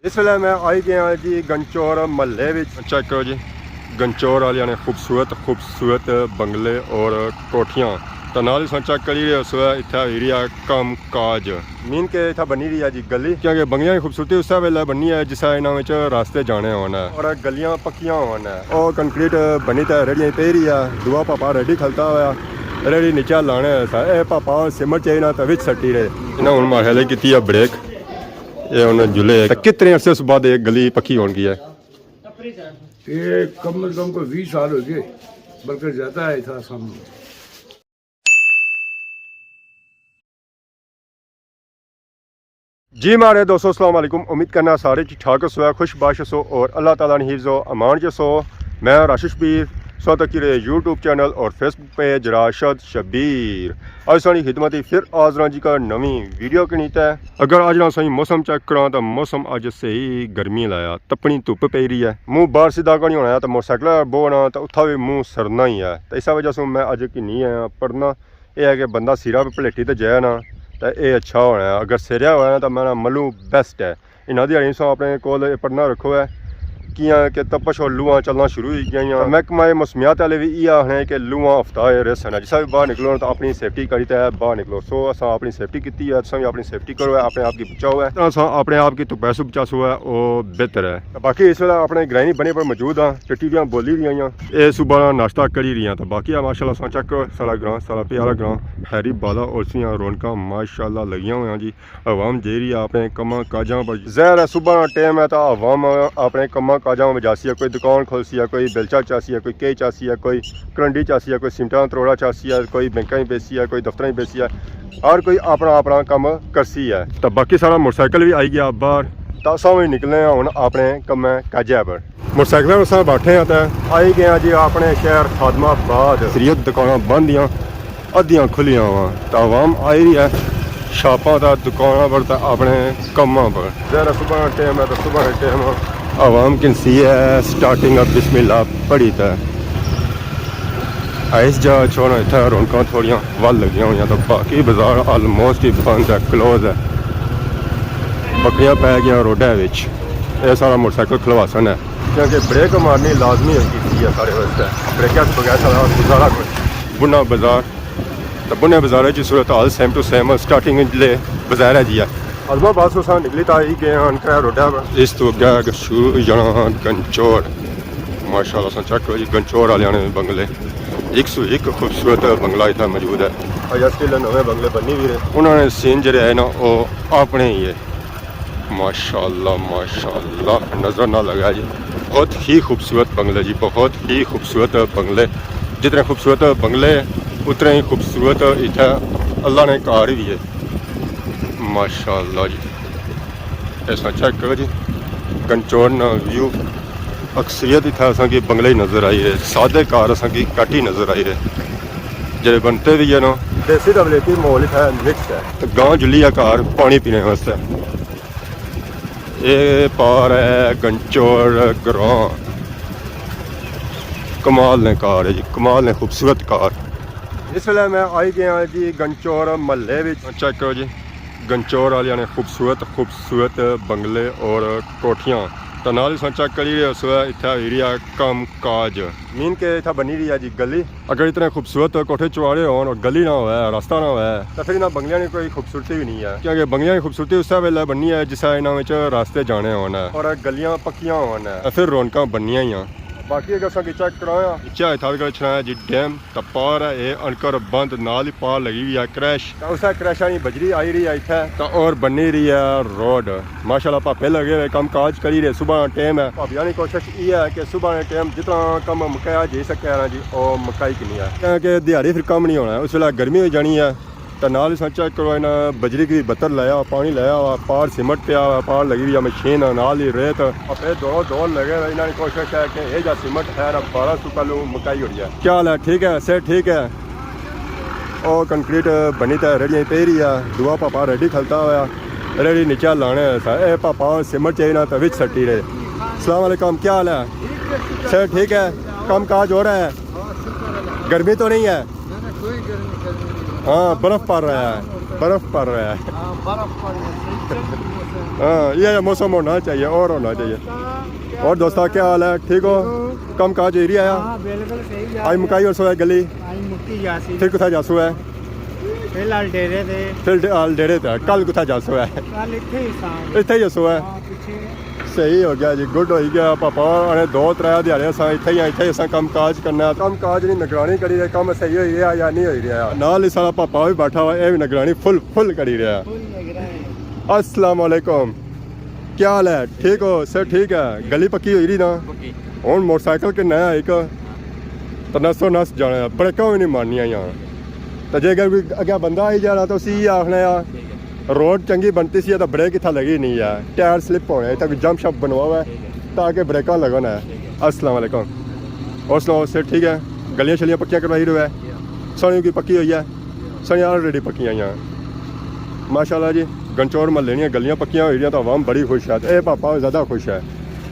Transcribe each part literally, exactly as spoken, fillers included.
اس ویلے میں آئی گیا جی گنچور محلے وچ۔ چیک کرو جی، گنچور والیاں نے خوبصورت خوبصورت بنگلے اور کوٹھیاں۔ تے نال ہی ساں چیک کری رہے سو اتھا ہوئی رہی ہے کم کاج۔ مین کہ اتھا بنی رہی ہے جی گلی، کیونکہ بنگلیاں کی خوبصورتی اسے ویلے بننی ہے جسے انہاں وچ راستے جانے ہون ہے اور گلیاں پکیاں ہون ہے۔ او کنکریٹ بنی تے ریڑیاں پئی رہی ہے، دوا پاپا ریڈی کھلتا ہویا، ریڑی نیچے لانے ہوئے سا۔ اے پاپا سیمنٹ چاہیے نا تے وچ سٹی رہے۔ انہاں ہن ماڑے خیال کیتی ہے بریک، اے ہن جلے تے کتنے عرصے سے بعد ایک گلی پکی ہون گئی ہے۔ یہ کم از کم کوئی بیس سال ہو گئے، بلکہ زیادہ ہے اتھا سامنے۔ جی ماڑے دوستو، السلام علیکم۔ امید کرنا سارے ٹھیک ٹھاک ہسو، خوش باش ہسو اور اللہ تعالیٰ نے حفظ و امان چ ہسو۔ میں راشد شبیر، سو تکی رہے یوٹیوب چینل اور فیس بک پیج راشد شبیر۔ اج ساڑی خدمت ہی پھر حاضر ہاں جی کا نویں ویڈیو کنی تے۔ اگر اج نا سائیں موسم چیک کراں تاں موسم اج صحیح گرمی لایا، تپنی دھپ پئی رہی ہے۔ منہ باہر سیدھا کونی ہونا ہے تاں موٹر سائیکل بونا تاں اتھا بھی منہ سڑنا ہی ہے۔ تاں اسا وجہ سے میں اج کی نہیں آیا پڑھنا۔ اے ہے کہ بندہ سرا پہ پلیٹی تے جائے نا، تے اے اچھا ہونا ہے۔ اگر سریا ہویا نا، تاں میں نا ملوں بیسٹ ہے۔ انہاں دیہاڑی ساں اپنے کول اے پڑھنا رکھو ہے، کیاں کہ تپش اور لواں چلنا شروع ہوئی گئیاں۔ محکمہ موسمیات والے بھی یہ آخنے کہ لواں ہفتہ اے رہسن، جسا بھی باہر نکلو نا، تاں اپنی سیفٹی کری تے باہر نکلو۔ سو اساں اپنی سیفٹی کیتی ہے، تساں بھی اپنی سیفٹی کرو ہے، اپنے آپ کی بچاؤ ہے۔ تاں اساں اپنے آپ کی تپے سو بچاسو ہے، او بہتر ہے۔ باقی اس ویلے اپنے گرائیں نی بنے پر موجود ہاں، ٹٹی دیاں بولی رہیاں۔ اے صبح نا ناشتہ کری رہیاں، تاں باقی آ ماشاءاللہ ساں چیک کرو، ساڑا گراں، ساڑا پیارا گراں، ہیری بالا اور سیاں رونقاں ماشاءاللہ لگیاں ہویاں جی۔ عوام جیری اپنے کماں کاجاں پر، ظاہر ہے صبح نا ٹائم ہے تاں عوام اپنے کماں کاجاں پر جاسی ہے، کوئی دکان کھولسی ہے، کوئی بیلچہ چاسی ہے، کوئی کئی چاسی ہے، کوئی کرنڈی چاسی ہے، کوئی سیمنٹاں تروڑا چاسی ہے، کوئی بینکاں ہی بیسی ہے، کوئی دفتراں ہی بیسی ہے، ہر کوئی اپنا اپنا کم کرسی ہے۔ تاں باقی ساڑا موٹر سائیکل بھی آئی گیا باہر، تاں اساں بھی نکلنے ہاں ہن اپنے کمیں کاجے پر۔ موٹر سائیکل پر اساں بیٹھے ہاں تے آئی گئے ہاں جی اپنے شہر خادم آباد۔ اکثریت دکاناں بند ہیاں، ادھیاں کھلیاں ہواں، تاں عوام آئی رہی ہے شاپاں تے دکاناں پر تے اپنے کماں پر۔ ظاہر ہے صبح نا ٹائم ہے تاں صبح نا ٹائم عوام کنسی ہے سٹارٹنگ آف بسم اللہ پڑھی تے۔ اس جا چھوڑا اتھا رونقاں تھوڑیاں ول لگیاں ہویاں، تاں باقی بازار آلموسٹ ہی بند ہے، کلوز ہے۔ بکریاں پے گیاں روڈے وچ، اے ساڑا موٹر سائیکل کھلواسن ہے۔ کیونکہ بریک مارنی لازمی ہوئی گئی ہے ساڑے واسطے، بریکاں سے بغیر ساڑا گزارا کوئی۔ بنا بازار، تاں بنے بازارے چ صورت حال سیم ٹو سیم سٹارٹنگ لے بازارے جی ہے۔ ازما بس اساں نکلی تاں ہی گئے ہن کرا روڈا پر۔ اس تو اگے اگر شروع ہوئی جانا ہاں گنچور۔ ماشاءاللہ ساں چیک کرو جی، گنچور والے نے بنگلے، ایک سو ایک خوبصورت بنگلہ اتھا موجود ہے۔ اجا سٹل نویں بنگلے بنی بھی رہے۔ انہاں نے سین جڑے ہے نا، او اپنے ہی ہے۔ ماشاءاللہ، ماشاءاللہ، نظر نہ لگا جی، بہت ہی خوبصورت بنگلے جی، بہت ہی خوبصورت بنگلے۔ جتنے خوبصورت بنگلے، اتنے ہی خوبصورت اتھا اللہ نے کار بھی ہے۔ ماشاءاللہ جی، ایسا چیک کرو جی، گنچور نا ویو۔ اکثریت اتھا اساں کی بنگلے ہی نظر آئی رہے، سادے کار اساں کی گھٹ ہی نظر آئی رہے۔ جڑے بنتے بھی ہے نا، دیسی تے بلیتی ماحول اتھا مکس ہے۔ گاں جلی ہے کار پانی پینے واسطے۔ اے پار ہے گنچور گراں۔ کمال نے کار ہے جی، کمال نے خوبصورت کار۔ اس ویلے میں آئی گیا جی گنچور محلے وچ۔ چیک کرو جی، گنچور والیاں نے خوبصورت خوبصورت بنگلے اور کوٹھیاں۔ تے نال ہی ساں چیک کری رہے سو اتھا ہوئی رہی ہے کم کاج۔ مین کہ اتھا بنی رہی ہے جی گلی۔ اگر اتنے خوبصورت کوٹھے چواڑے ہون اور گلی نہ ہوئے، راستہ نہ ہوئے، تاں پھر انہاں بنگلیاں نی کوئی خوبصورتی بھی نہیں ہے۔ کیونکہ بنگلیاں نی خوبصورتی اسے ویلے بننی ہے جسے انہاں وچ راستے جانے ہون ہے اور گلیاں پکیاں ہون ہے، تاں پھر رونقاں بننیاں ہی ہیں۔ باقی اگر اساں کی چیک کرایا، اچھا اتھا اگر اچھنا ہے جی ڈیم، تاں پار ہے اے انکر بند، نال ہی پار لگی ہوئی ہے کریش۔ تاں اسے کریشاں نی بجری آئی رہی ہے اتھے، تاں اور بنی رہی ہے روڈ۔ ماشاءاللہ پاپے لگے ہوئے کم کاج کری رہے، صبح نا ٹائم ہے۔ پاپیاں نی کوشش یہ ہے کہ صبح نے ٹائم جتنا کم مکایا جائی سکے نا جی، او مکائی کنی ہے۔ کیونکہ دیہاڑی پھر کم نہیں ہونا ہے، اس ویلے گرمی ہوئی جانی ہے۔ تے نال ہی ساں چیک کرو، انہاں بجری کی بتر لایا، پانی لایا ہوا، پار سیمنٹ پیا ہوا، پار لگی ہوئی ہے مشین، نال ہی ریت۔ پاپے دو دو لگے ہوئے، انہاں نی کوشش ہے کہ اے جا سیمنٹ ہے نا بارہ سو کلو مکائی ہوئی ہے۔ کیا حال ہے؟ ٹھیک ہے؟ صحت ٹھیک ہے؟ او کنکریٹ بنی تے ریڑیاں پئی رہی ہے، دوا پاپا ریڈی کھلتا ہویا، ریڑی نیچے لانے ہوئے سا۔ اے پاپا سیمنٹ چاہیے نا تے وچ سٹی رہے۔ السلام علیکم، کیا حال ہے؟ صحت ٹھیک ہے؟ کم کاج ہو رہا ہے؟ گرمی تو نہیں ہے؟ ہاں، برف پڑ رہا ہے، برف پڑ رہا ہے۔ ہاں، یہ موسم ہونا چاہیے، اور ہونا چاہیے۔ اور دوستا، کیا حال ہے؟ ٹھیک ہو؟ کم کاج ہوئی رہی آیا؟ ہاں، بالکل صحیح جا آج رہی مکائی ہے۔ اور سو ہے گلی؟ آج مکی جا سی۔ پھر کتھا جاسو ہے؟ فی الحال ڈیرے تے۔ فی الحال ڈیرے تے۔ کل کتھا جاسو ہے؟ کل اتھے ہی ساں۔ اتھے ہی جاسو ہے؟ ہاں، پیچھے۔ صحیح ہو گیا جی، گڈ ہوئی گیا۔ پاپا ہوراں نے دو ترے دیہاڑے اساں اتھے ہی آں، اتھے ہی اساں کم کاج کرنا۔ کم کاج نی نگرانی کری رہے، کم صحیح ہوئی رہیا یا نہیں ہوئی رہیا۔ نال ہی ساڑا پاپا وی بیٹھا ہوا، اے وی نگرانی فل، فل کری رہیا۔ فل نگرانی۔ السلام علیکم، کیا حال ہے؟ ٹھیک ہو؟ سر ٹھیک ہے؟ گلی پکی ہوئی رہی نا؟ پکی۔ ہن موٹر سائیکل کنے آیا ایک، تے نسو نس جانا ہے، بریکاں وی نہیں مارنیاں یہاں۔ تے جے اگر کوئی اگے بندہ آئی جانا تو اسی یہ آخنا ہے، ٹھیک ہے۔ روڈ چنگی بنتی سی، تے بریک اتھا لگی نہیں ہے، ٹائر سلپ ہونے، اتھا کوئی جمپ شمپ بنوا ہوا ہے، ٹھیک ہے۔ تاکہ بریکاں لگن ہے۔ ٹھیک ہے۔ السلام علیکم۔ اور سناؤ، سر ٹھیک ہے؟ گلیاں شلیاں پکیاں کروائی رہے ہو؟ جی ہاں۔ سنی کی پکی ہوئی ہے؟ جی ہاں۔ سنی آلریڈی پکیاں ہوئی ہیں۔ ماشاءاللہ جی، گنچور محلے نیاں گلیاں پکیاں ہوئی رہیاں، تو عوام بڑی خوش ہے۔ اے پاپا زیادہ خوش ہے۔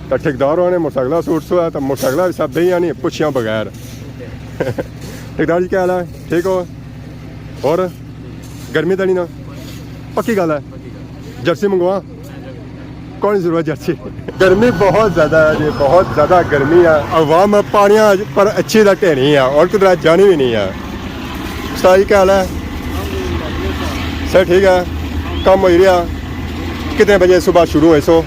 تو ٹھیکدار ہونے موٹرسائیکل سوٹ سو ہے، تو موٹرسائیکل سب دے، یعنی پچھیاں بغیر۔ ٹھیکدار جی، کیا حال ہے؟ ٹھیک ہو؟ اور گرمی تے نہیں نا؟ پکی گل ہے۔ جرسی منگوا؟ کون ضرورت جرسی؟ گرمی بہت زیادہ ہے جی، بہت زیادہ گرمی ہے۔ عوام پانیاں پر اچھی دا ٹھہنی ہے اور کدھر جانی بھی نہیں ہے۔ استاد جی، کیا حال ہے؟ سر ٹھیک ہے؟ کم ہوئی رہیا؟ کتنے بجے صبح شروع ہوئے سو؟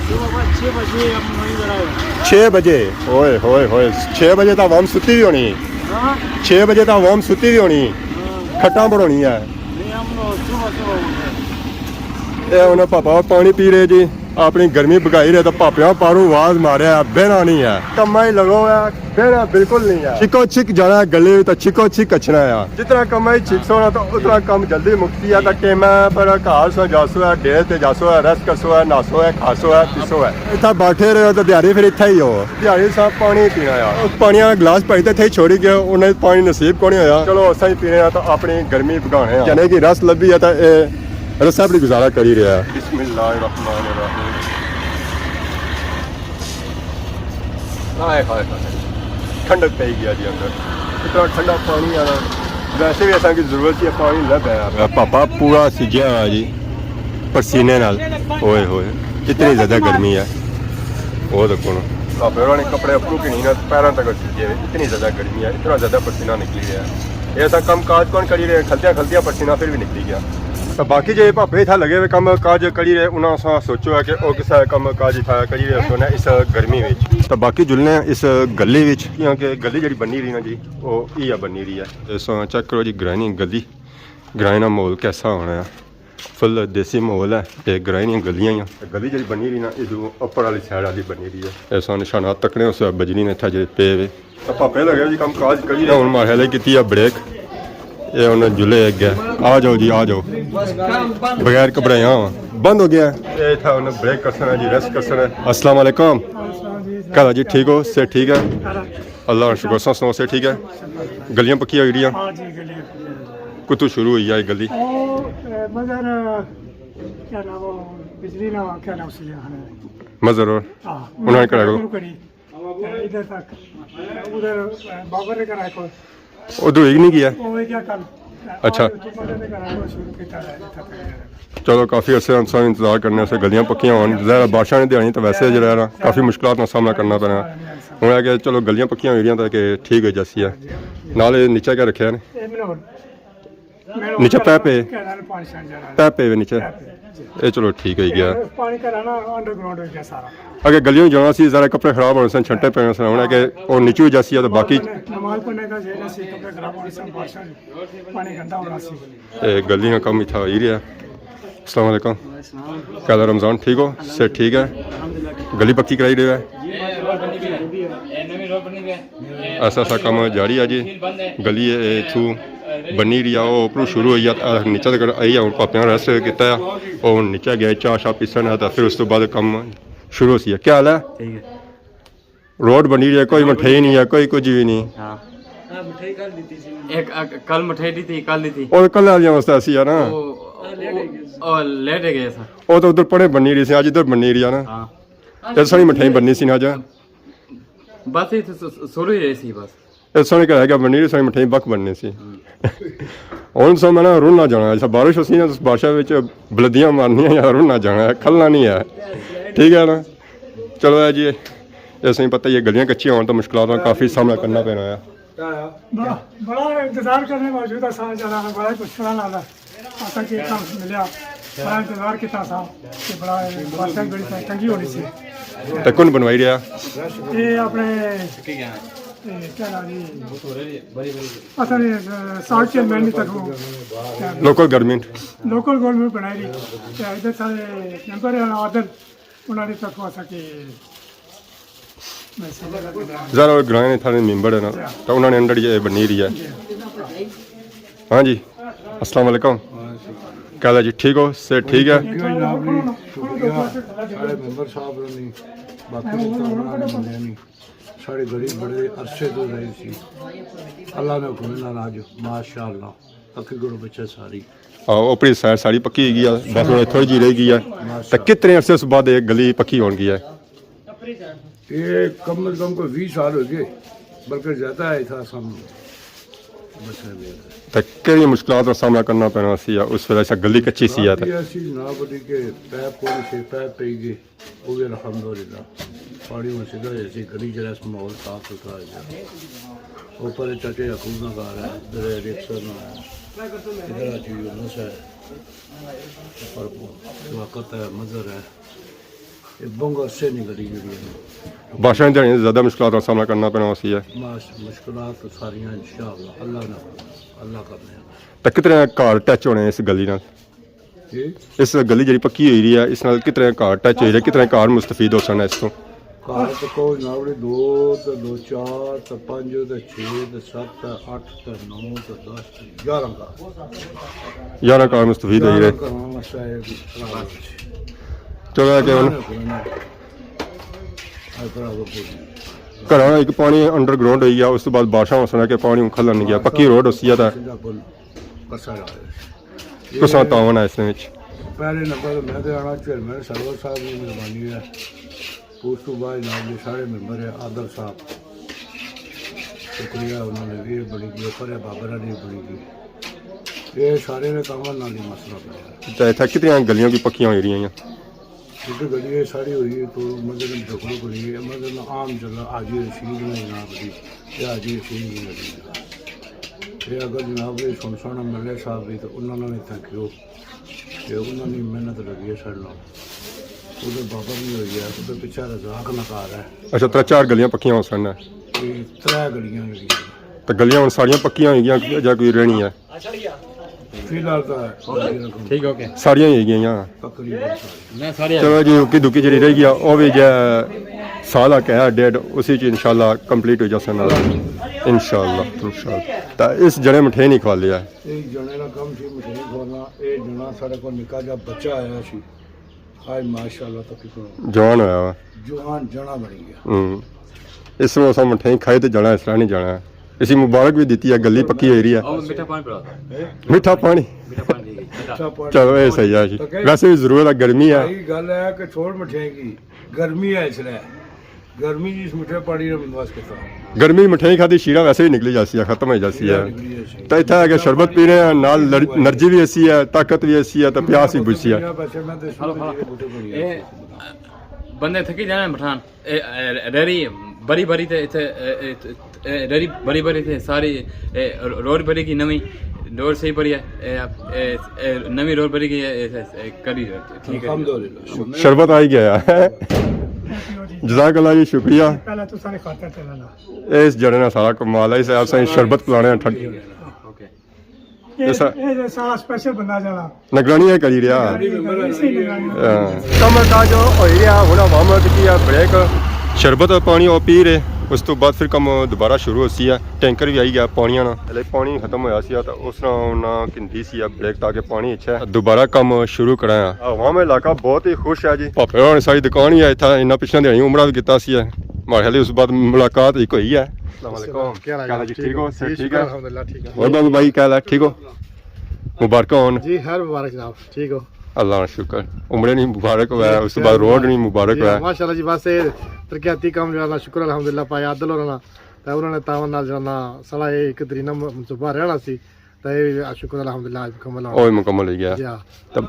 صبح چھ بجے ہم وہیں پر آئے۔ چھ بجے؟ اوئے ہوئے ہوئے، چھ بجے تو عوام ستی بھی ہونی۔ ہاں؟ چھ بجے تو عوام ستی بھی ہونی۔ ہاں۔ کھٹاں بڑھونی ہے۔ نہیں، ہم لوگ صبح صبح اٹھے۔ اے انہاں پاپا پانی پی رہے جی، اپنی گرمی بھگائی رہے، تو پاپیاں پاروں آواز ماریا، بہنا نہیں ہے۔ کمائی لگو ہے، بہنا بالکل نہیں ہے۔ چھکو چھک جانا ہے گلی، تو چھکو چھک اچھنا ہے۔ جتنا کمائی چھک سو نا، تو اتنا کم جلدی مکتی ہے۔ تو ٹیمہ پر گھر سو جاسو ہے، ڈیرے تے جاسو ہے، ریسٹ کرسو ہے، نہاسو ہے، کھاسو ہے، پیسو ہے۔ اتھا بیٹھے رہے ہو تو دیہاڑی پھر اتھا ہی ہو۔ دیہاڑی سا پانی پینا ہے۔ پانی والا گلاس پائی تے اتھے ہی چھوڑی گئے، انہیں پانی نصیب کونی ہویا۔ چلو، اساں ہی پینے آں تو اپنی گرمی بھگانے آں۔ یعنی کہ رس لبھی ہے تو اے رسا پر گزارا کری رہیا ہے۔ بسم اللہ الرحمن الرحیم۔ ہائے ہائے ہائے، ٹھنڈک پئی گیا جی اندر، اتنا ٹھنڈا پانی آنا۔ ویسے بھی اساں کی ضرورت ہے پانی نہ پیا۔ پاپا پورا سجیا ہوا جی پسینے نال۔ اوئے ہوئے، اتنی زیادہ گرمی ہے۔ وہ دیکھو نا، پاپے ہوراں نے کپڑے اپروں کی نہیں نا، پیراں تک سجے ہوئے، اتنی زیادہ گرمی ہے، اتنا زیادہ پسینہ نکلی رہیا ہے۔ یہ اساں کم کاج کون کری رہے، کھلتیاں کھلتیاں پسینہ پھر بھی نکلی گیا۔ تو باقی جے پاپے اتھا لگے ہوئے کم کاج کری رہے، انہاں اساں سوچو ہے کہ او کسا کم کاج اتھا کری رہے سن اس گرمی وچ۔ تو باقی جلنے آں اس گلی وچ، کیونکہ گلی جڑی بنی رہی نا جی، او ایہا بنی رہی ہے۔ اساں چیک کرو جی گرائنی گلی، گرائیں نا ماحول کیسا ہونا ہے۔ فل دیسی ماحول ہے، تے گرائیں نیاں گلیاں ہیاں۔ گلی جڑی بنی رہی نا، ادھروں اپر والی سائیڈ والی بنی رہی ہے۔ ایسا نشانات تکنے اس بجلی نے اتھا جے پے وے۔ پاپے لگے جی کم کاج کری۔ ہن ماڑے لئی کیتی ہے بریک۔ اے ہن جلے اگے۔ آ جاؤ جی، آ جاؤ۔ بغیر گھبرائے ہاں، بند ہو گیا ہے۔ اے اتھا ہن بریک کرسن ہے جی، ریسٹ کرسن ہے۔ السلام علیکم۔ کیا حال ہے جی، ٹھیک ہو؟ صحت ٹھیک ہے؟ اللہ کا شکر، سس نو سے ٹھیک ہے؟ گلیاں پکیاں ہوئی رہیاں؟ ہاں جی، گلیاں پکیاں۔ کتھوں شروع ہوئی ہے گلی؟ او، اے، مظہر، کیا نام وہ، بجلی نا، کیا نام سے جانا ہے؟ مظہر اور؟ ہاں، انہوں نے کرا کرو۔ شروع کری۔ ادھر تک، ادھر، اے، بابر نے کرا کو۔ ادھر ہی نہیں گیا؟ وہ کیا کل؟ اچھا۔ اور تو مظہر نے کرا کو شروع کیتا ہے، اتھا تک۔ چلو، کافی عرصے ہن ساں انتظار کرنے سے گلیاں پکیاں ہون۔ ظاہر ہے بارشاں نے دیہاڑیاں تو ویسے جڑا ہے نا، کافی مشکلات نا سامنا کرنا پینا۔ ہن ہے کہ چلو گلیاں پکیاں ہوئی رہیاں تاکہ ٹھیک ہوئی جاسی ہے۔ نال اے نیچے کیا رکھیا نے؟ نیچے پیپ ہے؟ پیپ ہے نیچے؟ اے چلو ٹھیک ہوئی گیا۔ پانی گھر آنا انڈر گراؤنڈ ہوئی گیا سارا۔ اگے گلیوں جانا سی، ذرا کپڑے خراب ہونے سن، چھٹے پینے سن، ہن ہے کہ او نیچے ہوئی جاسی ہے تو باقی نماز پڑھنے کا ذہن سی، کپڑے خراب ہونے سن، بارشاں پانی گندا ہونا سی۔ اے گلی نا کم اتھا ہوئی رہیا۔ السلام علیکم۔ وعلیکم السلام۔ کیا حال ہے رمضان، ٹھیک ہو؟ صحت ٹھیک ہے؟ الحمدللہ۔ گلی پکی کرائی رہے ہو؟ جی، بس روڈ بنی رہی ہے۔ ایسا ایسا کم جاری ہے جی۔ گلی ہے، اے اتھوں بنی رہی ہے، او اوپروں شروع ہوئی ہے، اے نیچے تک آئی ہے، ہن پاپیاں ریسٹ کیتا ہے، او ہن نیچے گئے چاہ شاہ پیسن ہے، تو پھر اس تو بعد کم شروع ہوسی ہے۔ کیا حال ہے؟ ٹھیک ہے۔ روڈ بنی رہی ہے، کوئی مٹھائی نہیں ہے، کوئی کچھ بھی نہیں۔ ہاں۔ ایک، ایک، کل مٹھائی دی تھی، کل دی تھی۔ اور کل والیاں واسطے ایسی ہے نا۔ او، او، او لیٹ ہی گئے سا۔ او تو ادھر پڑے بنی رہی سی، اج ادھر بنی رہی ہے نا۔ ہاں۔ تے ساری مٹھائی بننی سی نا اج۔ بس یہ تو س-، س-، شروع ہی ہوئی سی بس۔ اے سوہنے گھر ہے کہ بنی، سوہنے مٹھائی بک بننے سی۔ ہن سو میں نا رڑنا جانا ہے، جیسا بارش ہوسی نا، بارشاں وچ بلدیاں مارنیاں یا رڑنا جانا ہے، کھلنا نہیں ہے۔ ٹھیک ہے نا؟ چلو اے جی، اے سائیں پتہ ہی ہے، گلیاں کچیاں ہون تو مشکلات کا کافی سامنا کرنا پینا ہے۔ بڑا، بڑا انتظار کرنے باوجود اساں جڑا ہے، بڑا ہی مشکل نال اساں کی کم ملیا، بڑا انتظار کیتا سا کہ بڑا بادشاہ بڑی تنگی ہونی سی۔ تے کون بنوائی رہیا؟ یہ اپنے، یہ کیا نام جی؟ اصل ساؤتھ چیئرمین کی طرفوں لوکل گورنمنٹ۔ لوکل گورنمنٹ بنائی رہی۔ تے ادھر سارے ممبر ہیں عادل، انہاں نے تک واسطے کہ میں سمجھ لگا۔ ذرا وہ گرائیں تھانے ممبر ہے نا، تو انہاں نے انڈر یہ بنی رہی ہے۔ ہاں جی، السلام علیکم۔ کیا حال ہے جی، ٹھیک ہو؟ صحت ٹھیک ہے؟ شکریہ جناب جی، شکریہ سارے ممبر صاحب نے، باقی سارے بندے نے، ساڑے غریب بڑے عرصے تو رہی سی، اللہ نے حکم نال اج ماشاءاللہ پکی گڑو بچے ساری۔ آ، اوپری سائیڈ ساری پکی ہوئی گئی ہے، بس ہن تھوڑی جی رہ گئی ہے۔ تے کتنے عرصے اس بعد یہ گلی پکی ہون گئی ہے؟ یہ کم از کم کوئی بیس سال ہو گئے، بلکہ زیادہ ہے تھا سم بچنے میں۔ تے کہڑی مشکلات کا سامنا کرنا پینا سی اس ویلے، ایسا گلی کچی سی ہے تے؟ ایسی جناب بڑی کہ پیپ کون سے پیپ پی گئے، وہ بھی الحمدللہ پانی ہوں سیدھا ہو سی، گلی جڑا اس ماحول صاف ستھرا ہو گیا۔ اوپر چاچے یعقوب نا گھر ہے، ادھر ہے ریکسر نا ہے، ادھر ہے جی یونس ہے، اوپر شواکت ہے، مظہر ہے۔ یہ بہوں عرصے نی گلی جڑی ہے۔ بارشاں دیہاڑیاں زیادہ مشکلات کا سامنا کرنا پینا سی ہے۔ ماش-، مشکلات تو ساریاں انشاءاللہ اللہ نہ، اللہ کرنے ہیں۔ تے کتنے گھر ٹچ ہونے اس گلی نال؟ جی؟ اس گلی جڑی پکی ہوئی رہی ہے، اس نال کتنے گھر ٹچ ہوئی رہے، کتنے گھر مستفید ہو سن اس تو؟ گھر تو کوئی نہ ہونے، دو تے دو چار تے پنج تے چھ تے ست تے اٹھ تے نو تے دس تے گیارہ گھر۔ گیارہ گھر مستفید ہوئی رہے۔ گیارہ گھراں واسطے اے خراب ہے۔ چلو، اے کہ ہن اے خراب ہو گئی۔ گھراں ایک پانی انڈر گراؤنڈ ہوئی گیا، اس تو بعد بارشاں ہوسن کہ پانی ہن کھلن نہیں گیا، پکی روڈ ہوسی ہے تے سیدھا پل کسا رہا ہے۔ کسا تعاون ہے اس نے وچ؟ پہلے نمبر میں تے آنا چیئرمین سرور صاحب دی مہربانی ہے۔ اس تو بعد جناب جی سارے ممبر ہیں، عادل صاحب، شکریہ انہوں نے بھی بڑی گئی، فرح بابر نے بھی بڑی گئی۔ یہ سارے نے کاماں نال ہی مسئلہ پایا۔ تے اتھے کتنیاں گلیاں کوئی پکیاں ہوئی رہیاں ہیں؟ ایک گلی ہے ساری ہوئی ہے تو مطلب ڈکڑو گلی ہے، مطلب عام جگہ حاجی رشید نے جناب جی، یہ حاجی رشید نے گلی ہے۔ یہ اگر جناب یہ سن سن ایم ایل اے صاحب بھی تو انہوں نے بھی تھینک یو۔ تے انہاں نی محنت لگی ہے ساڑے نال۔ ادھر بابر نی ہوئی ہے، ادھر پچھے رزاق نا گھر ہے۔ اچھا، ترے چار گلیاں پکیاں ہو سن۔ یہ ترے گلیاں لگیاں۔ تے گلیاں ہن ساریاں پکیاں ہوئی گیاں یا کوئی رہنی ہے؟ فی الحال تو ہے۔ ٹھیک، اوکے۔ ساریاں ہی ہوئی گیاں۔ تقریباً ساری۔ میں ساریاں چلو جی، اکی دکی جڑی رہ گیا، او بھی جے سال آ کہ ہے ڈیڈ، اسی چ انشاءاللہ کمپلیٹ ہو جاسن۔ انشاءاللہ، انشاءاللہ۔ تے اس جنے مٹھے نہیں کھوا لیا۔ ایک جنے نا کم سی مٹھائی کھوانا، اے جنا ساڑے کول نکا جا بچہ آیا سی، آج ماشاءاللہ تکی کھڑو۔ جوان ہویا وا۔ جوان جنا بنی گیا۔ ہوں۔ اس ویلے اساں مٹھائی کھائی تے جانا، اس طرح نہیں جانا۔ اسی مبارک بھی دیتی ہے، گلی پکی ہوئی رہی ہے۔ آؤ، میٹھا پانی پلا دو۔ میٹھا پانی۔ میٹھا پانی دے۔ میٹھا پانی۔ چلو، اے صحیح ہے جی۔ ویسے بھی ضرورت ہے، گرمی ہے۔ یہی گل ہے کہ چھوڑ مٹھائی کی۔ گرمی ہے اس لیے، گرمی جی اس مٹھے پانی نے بندوبست کیتا۔ گرمی مٹھائی کھادی، شیرہ ویسے ہی نکلی جاسی ہے، ختم ہو جاسی ہے۔ نکلی جاسی۔ تے اتھے آ کے شربت پینے ہیں، نال لڑ-، انرجی بھی ایسی ہے، طاقت بھی ایسی ہے، تے پیاس بھی بجھسی ہے۔ پیسے میں تے اس ہلو، ہلو۔ بوٹے بڑی اے بندے تھکی جانے مٹھان، اے، اے، ریری بری بری تے اتھے، اے، اے، اے، ریری بری بری تے ساری، اے، روڈ بری کی نویں، روڈ صحیح بری ہے، اے، اے، اے، نویں روڈ بری کی، اے، اے، اے، کری ہے۔ ٹھیک ہے۔ الحمدللہ، شکر۔ شربت آئی گیا۔ جزاک اللہ جی، شکریہ۔ پہلے تو سارے خاطر چلا لا۔ اس جڑے نا سارا کمال ہے، اس آپ سے شربت پلانے ہیں ٹھنڈ۔ اوکے۔ یہ ایسا سارا اسپیشل بندہ جانا۔ نگرانی ہے کری رہا۔ اسی نگرانی۔ ہاں۔ کم کاج ہوئی رہا، ہن عوام کی ہے بریک۔ شربت پانی او پی رہے، اس تو بعد پھر کم دوبارہ شروع ہوسی ہے۔ ٹینکر بھی آئی گیا پانی آنا۔ پہلے پانی ختم ہویا سی تے اس طرح انہاں کندی سی بریک تاکہ پانی اچھے دوبارہ کم شروع کرایا۔ عوام علاقہ بہت ہی خوش ہے جی۔ پاپے ہوراں ساری دکان ہی ہے اتھا، انہاں پچھلے دن عمرہ بھی کیتا سی ہے۔ ماڑے خیال اس بعد ملاقات ایک ہوئی ہے۔ السلام علیکم۔ کیا حال ہے جی؟ ٹھیک ہو؟ سب ٹھیک ہے؟ الحمدللہ ٹھیک ہے۔ اور بابو بھائی کیا حال ہے؟ ٹھیک ہو؟ مبارکاں ہون۔ جی، ہر مبارک جناب، ٹھیک ہو؟ اللہ کا شکر۔ عمرے نہیں مبارک ہوا ہے، اس کے بعد روڈ نہیں مبارک ہوا ہے۔ ماشاءاللہ جی، بس یہ ترقیاتی کام جو ہے، اللہ شکر الحمدللہ پایا عادل ہوراں نا۔ تے انہاں نے تعاون نال جڑا نا ساڑا اے اک درینا م-، منصوبہ رہنا سی، تے اے وی شکر الحمدللہ اج مکمل ہونا۔ او مکمل ہوئی گیا۔ جی ہاں۔ تے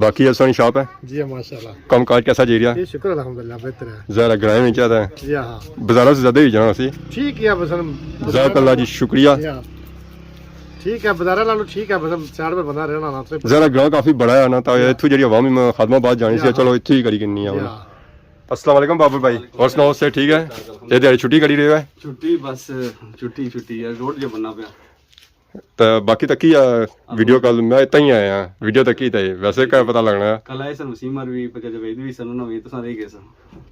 باقی اساں نی شاپ ہے۔ جی ہاں، ماشاءاللہ۔ کم کاج کیسا جائی رہیا؟ اے شکر الحمدللہ بہتر ہے۔ ظاہر ہے گرائیں وچ ہے تے جی ہاں۔ بازاراں سے زیادہ ہی جانا سی۔ ٹھیک ہے، بس ہم جزاک اللہ جی، شکریہ۔ جی ہاں۔ ٹھیک ہے، بازاراں نالوں ٹھیک ہے، بس ہم سائیڈ پہ بندہ رہنا نا، تے ظاہر ہے گراں کافی بڑا ہے نا، تے جی ہاں۔ اتھوں جیڑی عوام ہی خادمہ آباد جانی سی، جی ہاں۔ چلو اتھوں ہی کری کنی ہے۔ جی ہاں۔ السلام علیکم بابر بھائی، اور سناؤ، صحت ٹھیک ہے؟ اے دیہاڑی چھٹی کری رہے ہو؟ چھٹی بس، چھٹی، چھٹی ہے، روڈ جو بننا پیا۔ تے باقی تکی آ ویڈیو کال، میں اتنا ہی آیا ہاں، ویڈیو تکی تے ویسے کیا پتہ لگنا ہے۔ کل آئے سن وسیم اور بھی، پکا جب عید بھی سن، انہاں بھی تو سارے ہی گئے سن۔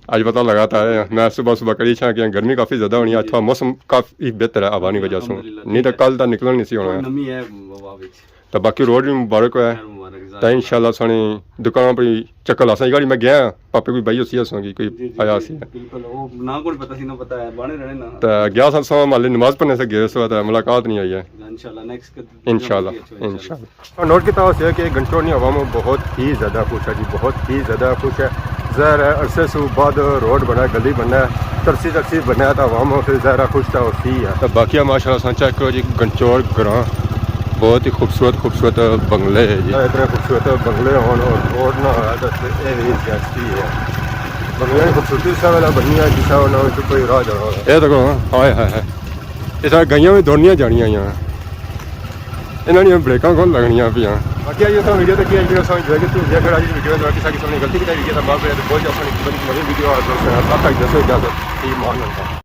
اج پتہ لگا تھا، میں صبح صبح کری چھاں کہ گرمی کافی زیادہ ہونی ہے، جی۔ اتھا موسم کافی بہتر ہے ہوا نی وجہ سوں، الحمدللہ، نہیں تے کل دا نکلن نہیں سی ہونا۔ کوئی نمی ہے ہوا وچ۔ تے باقی روڈ بھی مبارک ہوئے۔ خیر مبارک، تے انشاءاللہ سانی دکان پر چکر لاساں۔ ایک باری میں گیا، پاپے کوئی بھائی اسی اساں کی کوئی جی، جی، آیا جی، سی۔ بالکل، وہ نہ کون پتہ سی، نہ پتہ ہے، بانے رہنے نا۔ تے گیا سا سوا محلے نماز پڑھنے سے گئے سو، تے ملاقات نہیں ہوئی ہے۔ انشاءاللہ نیکسٹ کد-، انشاءاللہ، انشاءاللہ۔ نوٹ کیتا ہو سی کہ گھنٹونی عوام بہت ہی زیادہ خوش ہے جی، بہت ہی زیادہ خوش ہے۔ ظاہر ہے عرصے سو بعد روڈ بنا، گلی بنا، ترسی ترسی بنا، تو عوام پھر ظاہر ہے خوش تو ہوسی ہے۔ تو باقی ماشاءاللہ سان چیک کرو جی، گھنچور گراں بہت ہی خوبصورت خوبصورت بنگلے ہے جی۔ اتنے خوبصورت بنگلے ہون اور روڈ نہ ہویا تو پھر اے ہی زیادتی ہے۔ بنگلے نی خوبصورتی اس ویلے بنی ہے جس طرح انہاں وچ کوئی راہ جانا ہونا۔ اے دیکھو، ہائے ہائے ہائے۔ اس طرح گائیاں وی دوڑنیاں جانیاں آئیاں۔ انہاں نیاں بریکاں کون لگنیاں پیاں۔ باقی اج اساں ویڈیو تکی، اج ویڈیو اساں انجوائے کیتی۔ جے اگر اج ویڈیو وچ کسا قسم نی غلطی کیتی، ویڈیو دا معاف کرے تے بہت زیادہ سونی نویں ویڈیو آ سکتا ہے۔ تب تک دسو اجازت، ایمان اللہ۔